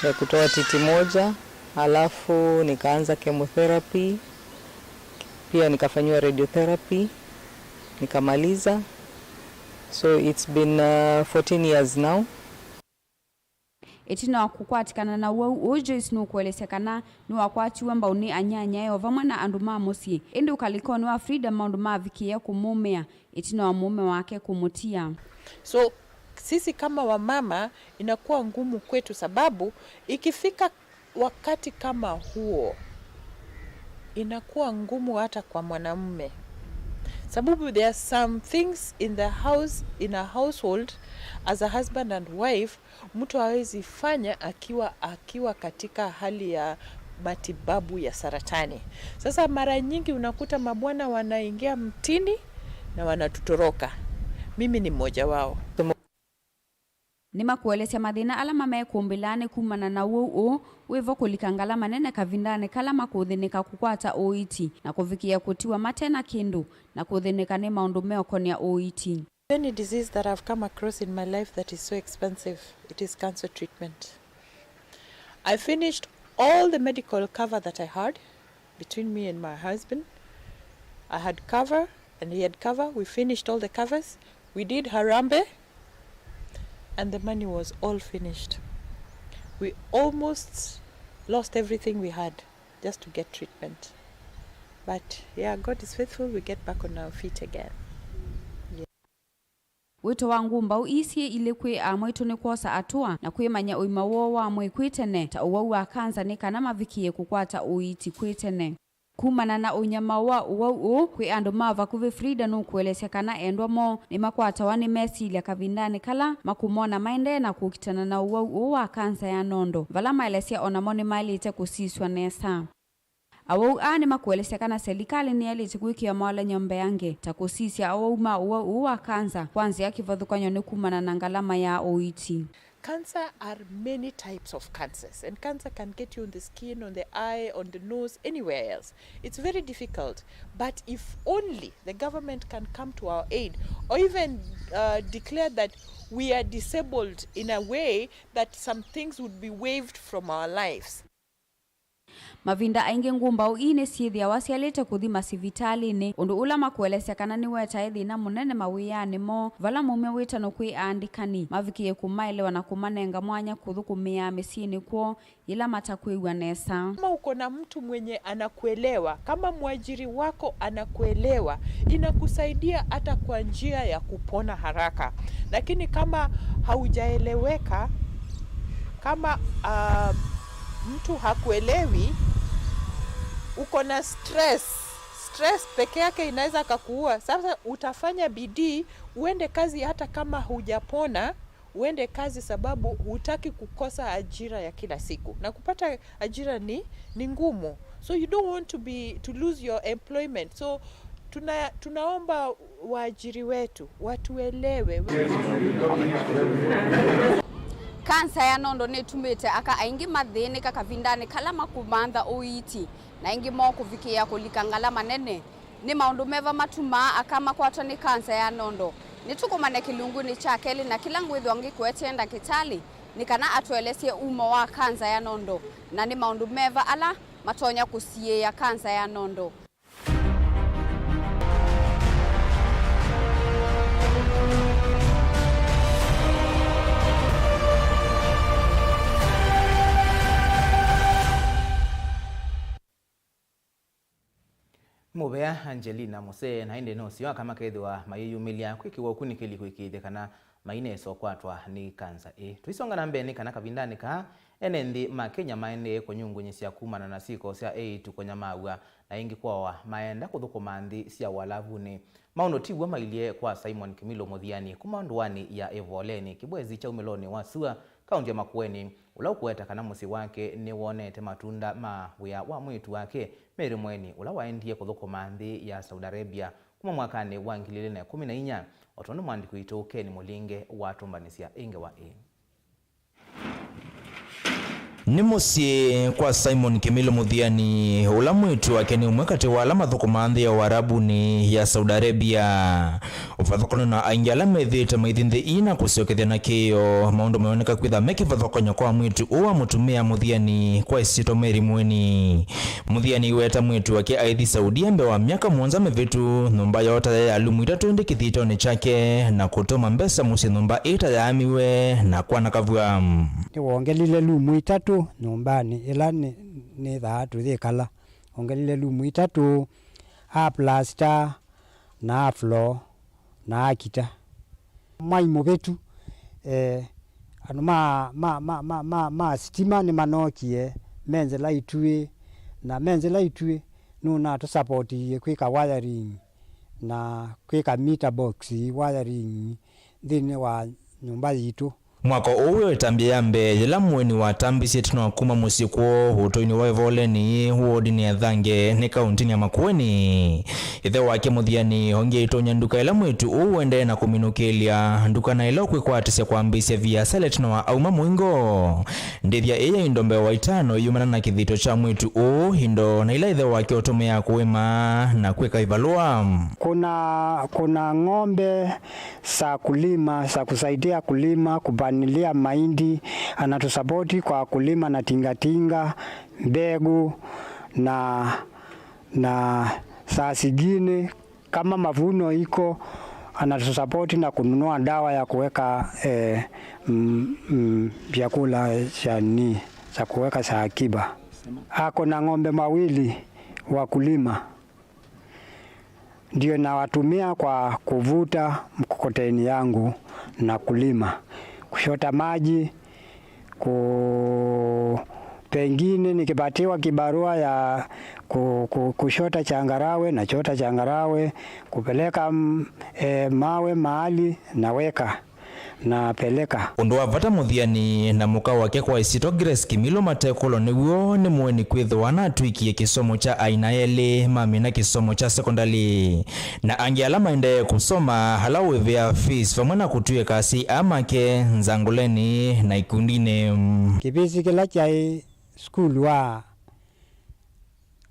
ya kutoa titi moja, alafu nikaanza chemotherapy, pia nikafanyiwa radiotherapy, nikamaliza. So it's been uh, fourteen years now. Ĩtina wa kũkwatĩkana na ũwau ũũ, Joyce nũkũelesya kana nĩwakwatiwe mbau nĩ anyanyae o vamwe na andũ ma mũsyĩ. Ĩndĩ ũkalĩkonĩ wa Frida, maũndũ mavikĩĩa kũmũmĩa ĩtina wa mũũme wake kũmũtia. So sisi kama wamama inakuwa ngumu kwetu, sababu ikifika wakati kama huo inakuwa ngumu hata kwa mwanamume, sababu there are some things in the house, in a household, as a husband and wife, mtu hawezi fanya akiwa, akiwa katika hali ya matibabu ya saratani. Sasa mara nyingi unakuta mabwana wanaingia mtini na wanatutoroka. Mimi ni mmoja wao. Nĩmakũelesya mathĩna ala mamekũmbĩlaa nĩ kumana na ũwau ũũ wĩ vo kũlika ngalama nene kavindanĩ kala makũthĩnĩka kũkwata ũiiti na kũvikĩĩa kũtiwa mate na kĩndũ na kũthĩnĩka nĩ maũndũ meũkonea ũiiti. The only disease that I've come across in my life that is so expensive, it is cancer treatment. I finished all the medical cover that I had between me and my husband. I had cover and he had cover. We finished all the covers. We did Harambee and the money was all finished. We almost lost everything we had just to get treatment. But yeah, God is faithful, we get back on our feet again. Wĩto wa ngũmbaũ ii syĩ ilĩ kwĩ amwaitũ nĩ kwosa atũa na kwĩmanya ũima woo wa mwĩĩ kwĩ tene, ta ũwau wa kanza, nĩ kana mavikĩe kũkwata ũiiti kwĩ tene. Kumana na ũnyamau wa ũwau ũũ, kwĩ andũ ma vakuvĩ Frida nũkũelesya kana endwa moo nĩmakwatawa nĩ mesilya kavindanĩ kala makũmona maendee na kũkitana na ũwau ũũ wa kanza ya nondo, vala maelesya o namo nĩmaĩlĩte kũsisw'a nesa. Awau aa nĩmakũelesya kana selikalĩ nĩyaĩlĩte kwĩkĩa mawalany'o mbeange, ta kũsisya awau ma ũwau ũũ wa kanza kwa nzĩa kĩvathũkany'o nĩ kumana na ngalama ya ũiiti. Cancer are many types of cancers, and cancer can get you on the skin, on the eye, on the nose, anywhere else. It's very difficult, but if only the government can come to our aid, or even uh, declare that we are disabled in a way that some things would be waived from our lives. Mavinda aingĩ ngũmbaũ ii nĩsyĩthĩawa syaĩlĩte kũthi masivitalĩnĩ, ũndũ ũla makũelesya kana nĩwetae thĩna mũnene mawĩanĩ moo, vala maumya wĩtano kwĩ aandĩkani mavikĩe kũmaelewa na kũmanenga mwanya kũthũkũmĩaa mĩsyĩnĩ kwoo yĩla matakwĩw'a nesa. Kama uko na mtu mwenye anakuelewa, kama mwajiri wako anakuelewa, inakusaidia hata kwa njia ya kupona haraka. Lakini kama haujaeleweka, kama uh, mtu hakuelewi, uko na stress. Stress peke yake inaweza kakuua. Sasa utafanya bidii uende kazi hata kama hujapona, uende kazi sababu hutaki kukosa ajira ya kila siku, na kupata ajira ni, ni ngumu, so you don't want to be, to lose your employment. So tuna, tunaomba waajiri wetu watuelewe. Kansa ya nondo nĩtumĩte aka aingĩ mathĩnĩka kavindanĩ kala makũmantha ũiiti, na aingĩ moo kũvikĩĩa kũlika ngalama nene. Nĩ maũndũ meva matumaa aka makwatwa nĩ kanza ya nondo? Nĩtũkomane kĩlungunĩ kya kelĩ, na kĩla ngwĩthwa ngĩkũetee ndakĩtalĩ nĩ kana atũelesye umo wa kanza ya nondo na nĩ maũndũ meva ala matonya kũsiĩĩa kanza ya nondo. Mũvea Angelina mũsee, na ĩndĩ nũseo aka makethĩwa mayĩyumĩlya kwĩkĩwa ũkunĩkĩli kũĩkĩĩthya kana mainesa ũkwatwa nĩ kanza ĩĩ. Tũisonga na mbee nĩ kana kavindanĩ kaa Ene nthĩ ma Kenya maendee kũnyungunyĩsya kumana na syĩko sya eĩtu kũnyamaaw'a na ĩngĩ kũawa maenda kũthũkũma nthĩ sya Ũalavunĩ. Maũndũ ti w'o mailye kwa Simon Kimilu Mũthiani kuma ndũanĩ ya Ĩvoleni, kĩvwezi kya umĩlonĩ wa sua, kaũntĩ ya Makueni, ũla ũkũweta kana mũsyĩ wake nĩwonete matunda ma wĩa wa mwĩĩtu wake Mary Mweni, ũla waendie kũthũkũma nthĩ ya Saudi Arabia kuma mwakanĩ wa ngili ilĩ na ĩkũmi na inya, o tondũ mwandĩki witũ Ken Mũlinge watũmbanĩsya ĩ ngewa ĩĩ. Nĩ mũsyĩ kwa Simon Kimilu Mũthiani, ũla mwĩĩtu wake nĩ ũmwe katĩ wa ala mathũkũmaa nthĩ ya Ũarabunĩ ya Saudi Arabia. Ũvathũkano na aingĩ ala methĩĩte maithi nthĩ ii na kũsyokethya na kĩĩo, maũndũ mayoneka kwĩtha me kĩvathũkany'o kwa mwĩĩtu ũũ wa mũtumĩa Mũthiani kwa ĩsyĩtwa Mary Mweni. Mũthiani aiweta mwĩĩtu wake aithi Saudia mbee wa myaka mũonza mĩvĩtu, nyũmba yoo ta yaĩ ya lumu itatũ ĩndĩ kĩthitonĩ kyake, na kũtũma mbesa mũsyĩ nyũmba ĩĩ ta yaamiwe na kwanakavw'a. Nĩwongelile lumu itatũ nyũmbanĩ ĩla nĩ- nĩthaa tũyĩkala. Ongelile lumu itatũ, a plasta, na a floor, na akita. Mwai mũvĩtu, eh, andũ ma, ma, ma, ma, ma, ma sitima nĩmanookie me nzĩla ituĩ, na me nzĩla ituĩ nũnatũsapotiie kwĩka wiring na kwĩka meter box wiring nthĩnĩ wa nyũmba yitũ. Mwako ũũ wĩ ĩtambya ya mbee yĩla Mũeni watambisye ĩtina wa kuma mũsyĩ kwoo ũtũinĩ wa Ĩvoleni, wodinĩ ya Thange, nĩ kaũntĩnĩ ya Makueni. Ĩthe wake Mũthiani ongie aitonya nduka ĩla mwĩĩtu ũũ ũendee na kũminũkĩlya nduka na ĩla ũkwĩkwatĩsya kwambĩĩsya viasala ĩtina wa auma mũingo. Ndĩthya ĩĩ ya indo mbee wa itano yumana na kĩthito kya mwĩĩtu ũũ, indo na ila ĩthe wake ũtũmĩaa kũĩma na kwĩka ivalũa. Kuna, kuna ng'ombe za kulima, za kusaidia kulima, kupalilia mahindi, anatusapoti kwa kulima na tingatinga, mbegu na, na saa zingine kama mavuno iko, anatusapoti na kununua dawa ya kuweka, eh, mm, mm, vyakula za ni, za kuweka za akiba. Ako na ng'ombe mawili wa kulima. Ndio nawatumia kwa kuvuta mkokoteni yangu na kulima, kushota maji, ku-, pengine nikipatiwa kibarua ya ku-, ku-, kushota changarawe, nachota changarawe, kupeleka, mm, eh, mawe mahali, naweka. Napeleka. Ũndũ wa vata Mũthiani na mũka wake kwa ĩsyĩtwa Grace Kimilu matekũlwa nĩw'o nĩ Mũeni kwĩthĩwa anatw'ĩkie kĩsomo kya aina elĩ, mamina kĩsomo kya sekondalĩ, na angĩ ala maendee kũsoma, ala ũĩvĩaa fees, vamwe na kũtw'ĩka asyai aa make nzangũlenĩ na ikundinĩ. Kĩvisi kĩla kyaĩ sukulu wa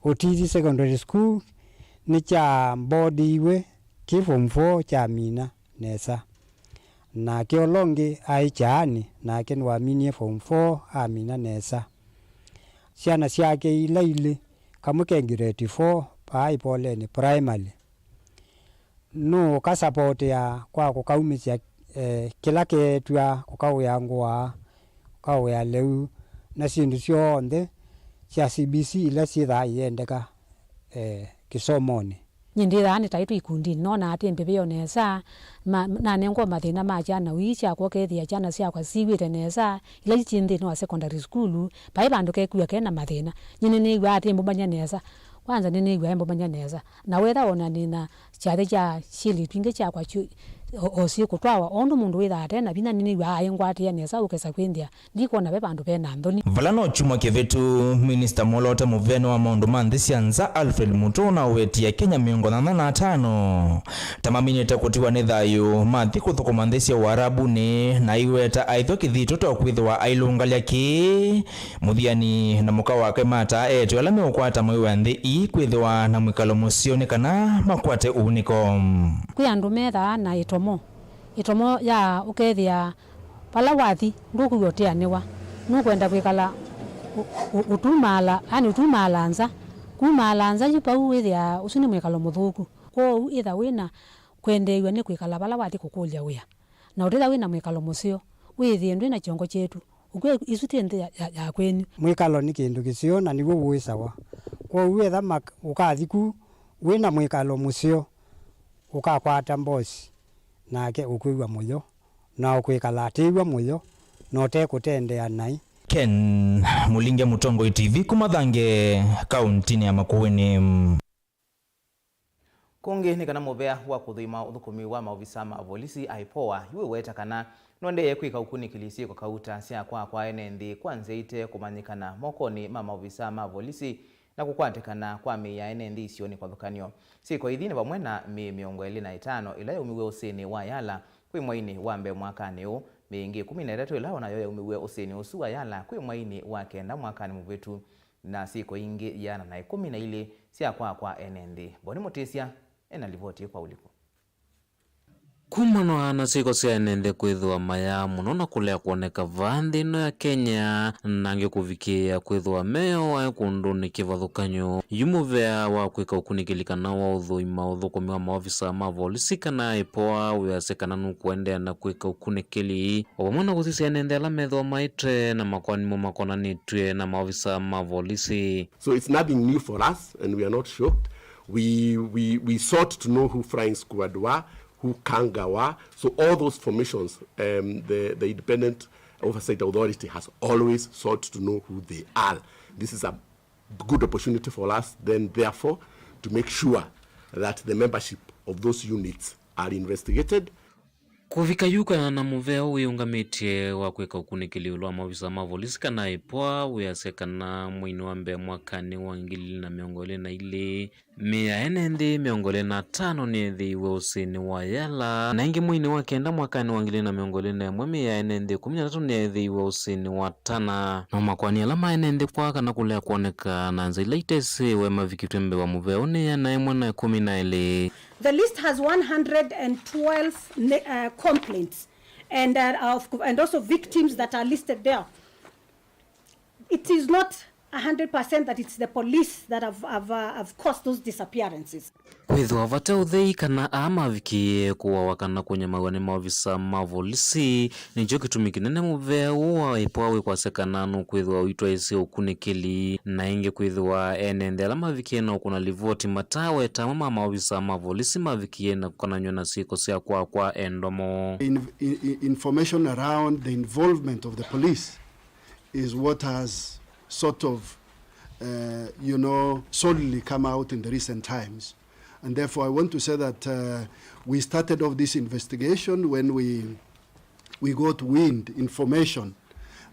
Ũtithi Secondary School nĩkyambodiiwe kĩ form four kyamina nesa. Nake ũla ũngĩ aĩ Kyaanĩ, nake nĩwaminie form four amina nesa. Syana syake ila ilĩ, kamwe ke grade four vaa Ĩvoleni Primary. Nũũkasapotea kwa kũkaumĩsya, eh, kĩla keetw'a, kũkaũĩa ngũa, kũkaũĩa lĩu, na syĩndũ syonthe sya C B C ila syĩthaa iyendeka, eh, kĩsomonĩ. Nyie ndĩthaa nĩtaĩtwe ikundinĩ, nonaa atĩ mbĩvĩo nesa, ma-, nanengwa mathĩna ma kyana ii syakwa, ũkethĩa kyana syakwa siw'ĩte nesa, ila syĩ nthĩnĩ wa secondary school, vai vandũ kekua kena mathĩna. Nyie nĩnĩw'aa atĩ mbũmanya nesa, kwanza nĩnĩw'aa mbũmanya nesa. Na wetha ona nĩ na kyathĩ kya syĩlĩtu ingĩ syakwa o syĩkũtwawa, o ũndũ mũndũ wĩthaa ate na vinya, nĩnĩw'aa aingwatĩĩa nesa ũkesa kwĩnthĩa ndikwona ve vandũ ve na nthoni. Vala no kyumwa kĩvĩtu, Minista mũlote mũvene wa maũndũ ma nthĩ sya nza Alfred Mutua ũnawetie Akenya mĩongo nyanya na atano ta maminĩte kũtiwa nĩ thayũ mathi kũthũkũma nthĩ sya Ũarabunĩ, na aiweta aithwa kĩthito to kwĩthĩwa ailũngalya kĩĩ. Mũthiani na mũka wake mataa eĩtu ala meũkwata mawĩa nthĩ ii kwĩthĩwa na mwĩkalo mũseo nĩ kana makwate ũunĩko. Kwĩ andũ methaa na ĩtomo, ĩtomo ya ũkethĩa vala wathi ndũkwĩw'a ũteanĩwa, nũkwenda kwĩkala ũ-, ũ-, ũtumaala, yani ũtumaala nza. Kumaala nza yu vau wĩthĩaa ũsu nĩ mwĩkalo mũthũku. Kwoou ĩtha wĩ na kwendeew'a nĩ kwĩkala vala wathi kũkũlya wĩa, na ũtethya wĩ na mwĩkalo mũseo, wĩĩthĩe ndwĩ na kyongo kyetu. Ũkw'a isu ti nthĩ ya, ya, ya kwenyu. Mwĩkalo nĩ kĩndũ kĩseo na nĩw'o wũĩsawa. Kwoou etha mak-, ũkathi ku wĩ na mwĩkalo mũseo, ũkakwata mbosi, nake ũkwĩw'a mũyo, na ũkwĩkala atĩĩw'a mũyo, na ũtekũtendea naĩ, Ken Mulinge, Mũtongoi T V, kuma Thange, kauntinĩ ya Makueni. Kũngĩ nĩ kana mũvea wa kũthũima ũthũkũmi wa maovisa ma volisi, IPOA, yu wĩweta kana nũendee kwĩka ũkunĩkĩli syĩko kauta sya kwaa kwa ene nthĩ kwa nzĩa ite kũmanyĩkana mokonĩ ma maovisa ma volisi na kũkwatĩkana kwa mĩĩ ya ene nthĩ isionĩ kĩvathũkany'o. Syĩko ithi nĩ vamwe na mĩĩ mĩongo ĩlĩ na ĩtano ĩla yaumiw'e ũsĩnĩ wa Yala kwĩ mweinĩ wa mbee mwakanĩ ũũ, mĩĩ ĩngĩ ĩkũmi na ĩtatũ ĩla o nayo yaumiw'e ũsĩnĩ ũsu wa Yala kwĩ mweinĩ wa kenda mwakanĩ mũvĩtu, na syĩko ingĩ ĩana na ĩkũmi na ilĩ sya kwaa kwa ene nthĩ. Boni Mũtĩsya ena livoti ĩ kwa ũliku. Kumana na syĩko sya ene nthĩ kwĩthĩwa mayaa mũno na kũlea kwoneka vaa nthĩ ĩno ya Kenya, na angĩ kũvikĩĩa kwĩthĩwa meyoae kũndũnĩ kĩvathũkany'o, yu mũvea wa kwĩka ũkunĩkĩli kana wa ũthũima ũthũkũmi wa maovisa ma volisi kana IPOA wĩasya kana nũkũendeea na kwĩka ũkunĩkĩli, o vamwe na kũsisya ene nthĩ ala methĩwa maĩte na makoani moo makonanĩtw'e na maovisa ma volisi. So it's nothing new for us and we are not shocked. We, we, we sought to know who Flying Squad were, who Kanga were. So all those formations, um, the, the Independent Oversight Authority has always sought to know who they are. This is a good opportunity for us then, therefore, to make sure that the membership of those units are investigated. Kũvika yu kwĩanana na mũvea ũũ wĩũngamĩtye wa kwĩka ũkunĩkĩli ĩũlũ wa maovisa ma volisi kana IPOA wĩasya kana mweinĩ wa mbee mwakanĩ wa ngili ilĩ na mĩongo ĩlĩ na ilĩ, mĩĩ ya ene nthĩ mĩongo ĩlĩ na atano nĩyeethĩiwe ũsĩnĩ wa Yala, na ĩngĩ mweinĩ wa kenda mwakanĩ wa ngili ilĩ na mĩongo ĩlĩ na ĩmwe, mĩĩ ya ene nthĩ ĩkũmi na atatũ nĩyeethĩiwe ũsĩnĩ wa Tana. Nao makoani ala ma ene nthĩ kwaa kana kũlea kwoneka na nzĩa ila itesĩwe mavikĩtw'e mbee wa mũvea ũũ nĩ ĩana ĩmwe na ĩkũmi na elĩ. The list has one hundred and twelve na-, uh, complaints and, uh, of, and also victims that are listed there. It is not a hundred percent that it's the police that have, have, uh, have caused those disappearances. Kwĩthĩwa vate ũthei kana aa mavikĩĩe kũawa kana kũnyamaw'a nĩ maovisa ma volisi, nĩkyo kĩtumi kĩnene mũvea ũũ wa IPOA wĩkwasya kana nũkwĩthĩwa ũitwaĩĩsya ũkunĩkĩli, na ĩngĩ kwĩthĩwa ene nthĩ ala mavikĩe na ũkũna livoti mataweta amwe ma maovisa ma volisi mavikĩe na kũkonanw'a na syĩko sya kwaa kwa endwa moo. In, in, in, information around the involvement of the police is what has sort of, uh, you know, solidly come out in the recent times. And therefore, I want to say that, uh, we started off this investigation when we, we got wind, information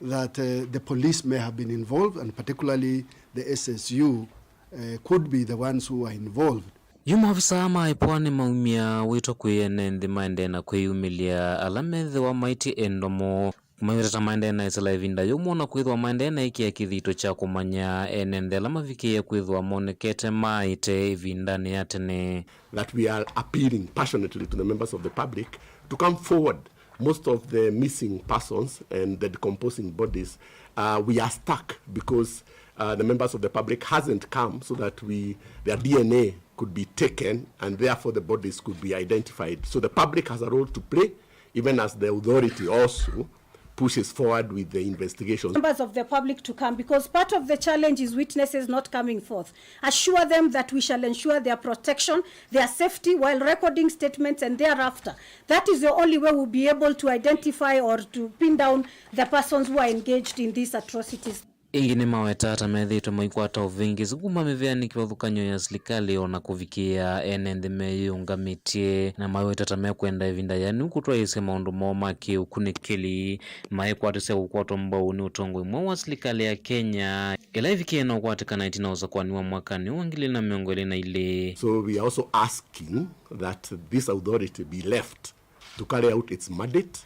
that, uh, the police may have been involved, and particularly the S S U, uh, could be the ones who were involved. Yu maovisa ma IPOA nĩmaumya wĩto kwĩ ene nthĩ maendee na kwĩyumĩlya ala methĩwa maĩtye endwa moo. Maiweta ta maendee na ĩsala ĩvinda yũmũ na kwĩthĩwa maendee na ĩkĩa kĩthito kya kũmanya ene nthĩ ala mavikĩĩe kwĩthĩwa monekete maĩte ĩvindanĩ ya tene. That we are appealing passionately to the members of the public to come forward. Most of the missing persons and the decomposing bodies, uh, we are stuck because, uh, the members of the public hasn't come so that we, their D N A could be taken and therefore the bodies could be identified. So the public has a role to play, even as the authority also pushes forward with the investigations. Members of the public to come, because part of the challenge is witnesses not coming forth. Assure them that we shall ensure their protection, their safety while recording statements and thereafter. That is the only way we'll be able to identify or to pin down the persons who are engaged in these atrocities. Ĩngĩ nĩmawetaa ta methĩĩtwe maikwata ũvĩngĩsi kuma mĩvĩanĩ kĩvathũkany'o ya silikalĩ o na kũvikĩĩa ene nthĩ meyĩũngamĩtye, na maiweta ta mekwenda ĩvinda yĩanu kũtwaĩĩsya maũndũ moo ma kĩ-ũkunĩkĩli, maĩkwatĩsya kũkwatwa mbau nĩ ũtongoi mweũ wa silikalĩ ya Kenya, ĩla ĩvikĩe na ũkwatĩkana ĩtina wa ũsakũani wa mwakanĩ wa ngili ilĩ na mĩongo ĩlĩ na ilĩ. So we are also asking that this authority be left to carry out its mandate,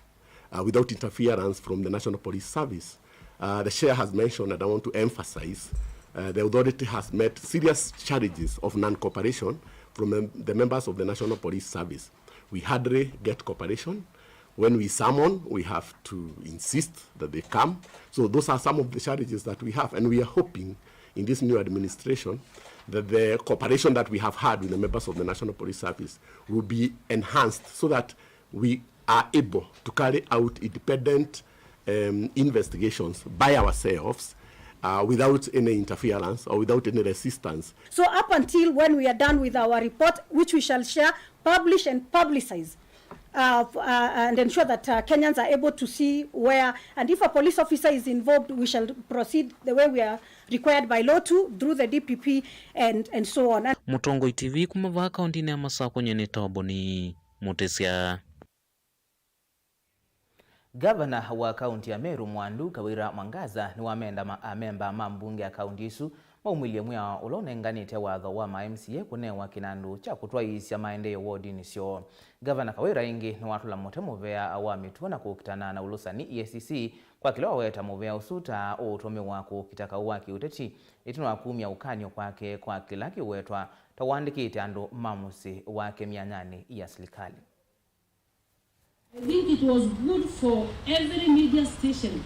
uh, without interference from the National Police Service. Uh, the chair has mentioned, and I want to emphasize, uh, the authority has met serious challenges of non-cooperation from the, the members of the National Police Service. We hardly get cooperation. When we summon, we have to insist that they come. So those are some of the challenges that we have, and we are hoping in this new administration that the cooperation that we have had with the members of the National Police Service will be enhanced so that we are able to carry out independent, um, investigations by ourselves, uh, without any interference or without any resistance. So up until when we are done with our report, which we shall share, publish and publicize, uh, uh, and ensure that, uh, Kenyans are able to see where, and if a police officer is involved, we shall proceed the way we are required by law to, through the D P P and, and so on. Mũtongoi T V kuma vaa kaũntĩnĩ ya Masakũ, nyie nĩtawa Boni Mũtĩsya. Ngavana wa kaũntĩ ya Meru Mwandu Kawira Mwangaza nĩwamenda ma-, amemba ma mbunge ya kaũntĩ ĩsu maumĩlye mwĩao ũla ũnenganĩte watho wa ma M C A kũnewa kĩnandũ kya kũtwaĩĩsya maendeeo wodinĩ syoo. Ngavana Kawira ĩngĩ nĩwatũla mũtĩ mũvea wa mĩtuo na kũkitana na ũlũsani E A C C kwa kĩla waweta mũvea ũsu ta ũũtũmĩwa kũkita kaũ wa kĩũteti ĩtina wa kumya ũkany'o kwake kwa kĩla kĩwetwa ta waandĩkĩte andũ ma mũsyĩ wake myanyanĩ ya silikalĩ. I think it was good for every media station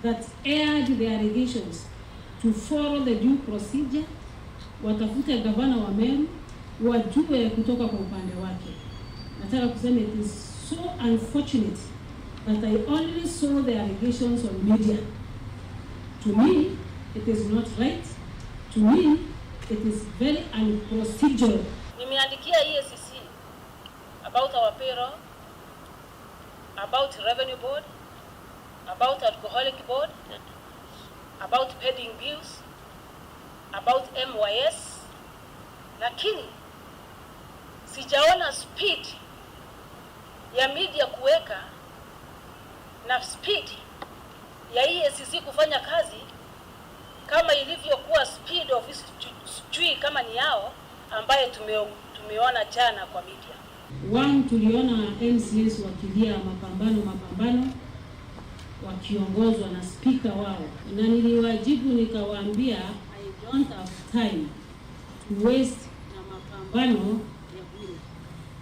that aired the allegations to follow the due procedure, watafute gavana wa Meru, wajue kutoka kwa upande wake. Nataka kusema it is so unfortunate that I only saw the allegations on media. To me, it is not right. To me, it is very unprocedural. Nimeandikia E A C C about our payroll, about revenue board, about alcoholic board, about pending bills, about M Y S, lakini sijaona speed ya media kuweka na speed ya E A C C kufanya kazi kama ilivyokuwa speed of hizi, sijui kama ni yao ambaye tume-, tumeona jana kwa media. One, tuliona M C As wakilia mapambano, mapambano, wakiongozwa na spika wao, na niliwajibu nikawaambia, "I don't have time to waste na mapambano ya bure.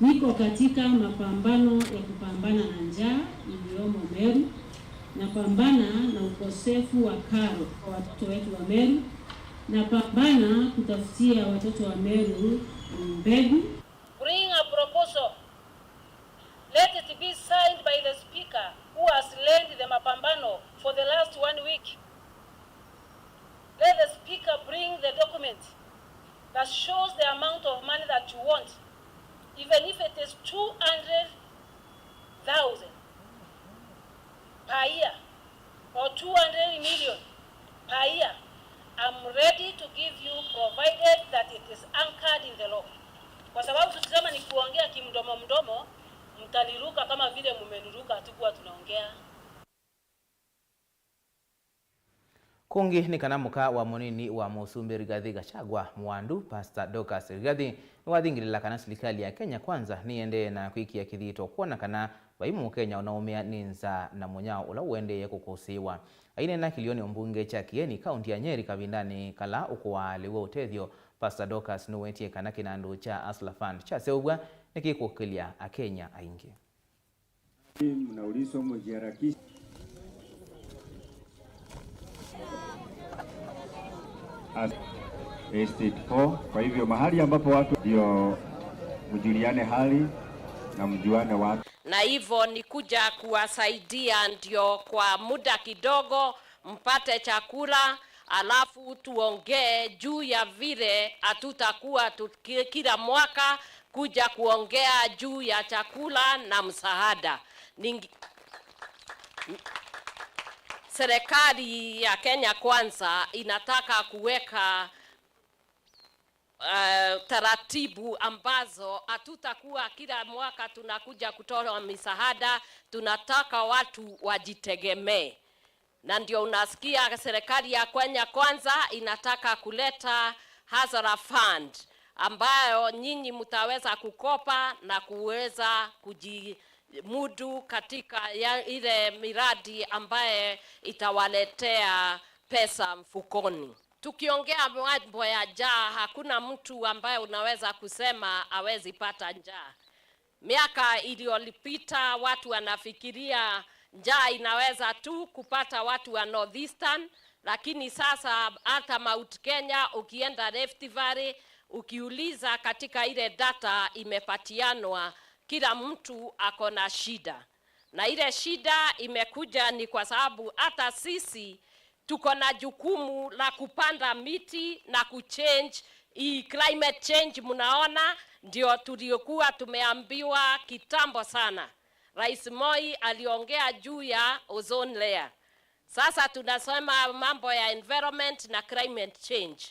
Niko katika mapambano ya kupambana na njaa iliyomo Meru, napambana na ukosefu wa karo kwa watoto wetu wa Meru, napambana kutafutia watoto wa Meru mbegu." Bring a proposal. Let it be signed by the speaker who has led the mapambano for the last one week. Let the speaker bring the document that shows the amount of money that you want, even if it is two hundred thousand per year or two hundred million per year. I'm ready to give you, provided that it is anchored in the law. Kwa sababu tukisema ni kuongea kimdomo mdomo, mtaniruka kama vile mumeniruka hatukuwa tunaongea. Kũngĩ nĩ kana mũka wa mũnini wa mũsumbĩ Rigathi Gachagua, Mwandu, Pastor Dorcas Rigathi, nĩwathingĩlĩla kana silikalĩ ya Kenya Kwanza nĩyĩendee na kwĩkĩa kĩthito kwona kana vai Mũkenya ũnaũmĩa nĩ nzaa na mũnyao ũla ũendeee kũkũsĩĩwa. Aineena kĩlĩonĩ mbunge kya Kieni, kaũntĩ ya Nyeri, kavindanĩ kala ũkũaa lĩu wa ũtethyo, Pastor Dorcas nũwetie kana kĩnandũ kya Hustler Fund kyaseũvw'a nĩkĩkũkĩlya Akenya aingĩ. Mnaulizwa mjiharakishe. As Estate four. Kwa hivyo mahali ambapo watu ndio mjuliane hali na mjuane watu. Na hivyo ni kuja kuwasaidia ndio kwa muda kidogo mpate chakula, alafu tuongee juu ya vile hatutakuwa tuki-, kila mwaka kuja kuongea juu ya chakula na msaada. Ningi-, serikali ya Kenya Kwanza inataka kuweka, eh, taratibu ambazo hatutakuwa kila mwaka tunakuja kutoa misaada, tunataka watu wajitegemee. Na ndio unasikia serikali ya Kenya Kwanza inataka kuleta Hustler Fund, ambayo nyinyi mtaweza kukopa na kuweza kujimudu katika ya, ile miradi ambaye itawaletea pesa mfukoni. Tukiongea mambo ya njaa, hakuna mtu ambaye unaweza kusema hawezi pata njaa. Miaka iliyopita watu wanafikiria njaa inaweza tu kupata watu wa North Eastern, lakini sasa hata Mount Kenya, ukienda Rift Valley, ukiuliza katika ile data imepatianwa, kila mtu ako na shida. Na ile shida imekuja ni kwa sababu hata sisi tuko na jukumu la kupanda miti na kuchange Hii climate change mnaona ndio tuliokuwa tumeambiwa kitambo sana. Rais Moi aliongea juu ya ozone layer. Sasa tunasema mambo ya environment na climate change.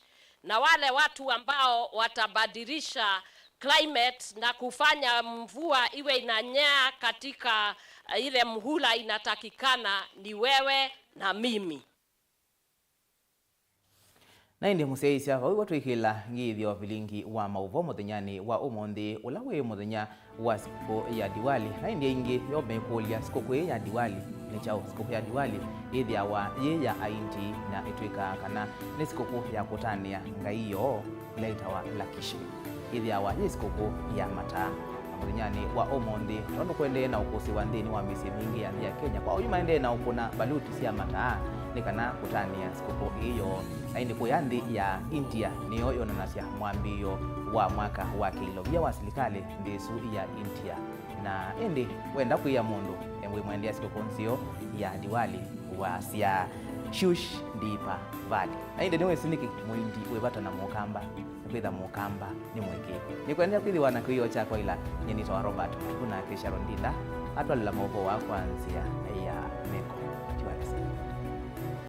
Na wale watu ambao watabadilisha climate na kufanya mvua iwe inanyea katika, eh, ile mhula inatakikana ni wewe na mimi. Na ĩndĩ mũsyaĩĩsya, vau ĩvo twĩkĩla ngĩĩthyo vilingi wa maũvoo mũthenyanĩ wa ũmũnthĩ, ũla wĩ mũthenya wa sikũkũ ya Diwali. Na ĩndĩ aingĩ yo mekũlya, sikũkũ ĩĩ ya Diwali nĩ kyaũ? Sikũkũ ya Diwali yĩthĩawa yĩ ya Aindi, na ĩtw'ĩkaa kana nĩ sikũkũ ya kũtanĩa ngai yoo ĩla yĩtawa Lakshmi. Yĩthĩawa yĩ sikũkũ ya mataa. Na mũthenyanĩ wa ũmũnthĩ, tondũ kũendee na ũkũsĩwa nthĩnĩ wa mĩsyĩ mingĩ ya nthĩ ya Kenya, kwa oyu maendee na ũkũna mbaluti sya mataa nĩ kana kũtanĩa sikũkũ ĩĩ yoo. Na ĩndĩ kũya nthĩ ya India, nĩyo yonanasya mwambĩĩo wa mwaka wa kĩilovia wa silikalĩ nthĩ ĩsu ya India. Na ĩndĩ wenda kwĩa mũndũ, e, wĩmwendea sikũkũ nzeo ya Diwali, wasya, "Shush Deepa Valley." Na ĩndĩ nĩwĩsĩ nĩkĩ mũindi wĩ vata na mũkamba? Nĩkwĩtha mũkamba nĩ mũĩkĩĩku. Nĩkwendea kwĩthĩwa na kĩwĩoo kyakwa ĩla. Nyie nĩtawa Robert Mũtuku na Acacia Rondinda atwalĩla maũvoo aa kwa nzĩa ya meko.